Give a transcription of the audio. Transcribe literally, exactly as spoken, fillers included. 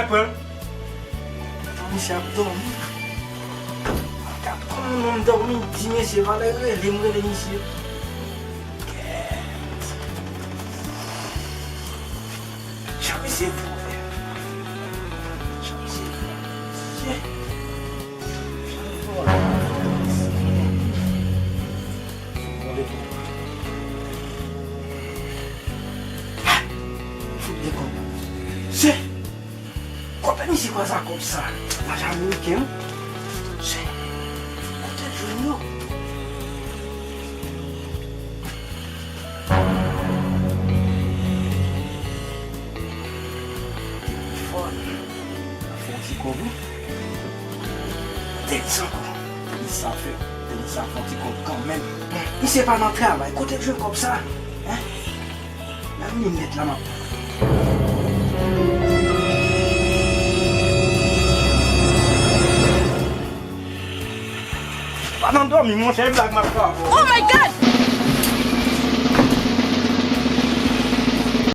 Pran. Misye ap dòmi. Gad kòman moun dòmi, di mesye valè rele m, rele misye. Kèt. Jan misye fò, frè. Jan misye fò. Misye. Jan misye fò. Fout de kòb. Se kote misye kwaze ak kòb sa? Laj ameriken, wi. Se kote l jwenn yo? Telefòn. Fè yon ti kòb, wi. Tenis ankò. Tenis sa fè. Tenis sa fè yon ti kòb kanmenm. Misye pa nan travay. Kote l jwenn kòb sa? Hein? Nan linèt la m ap. Pa nan dòmi, monchè, e blag m ap fè avè w. Oh my God!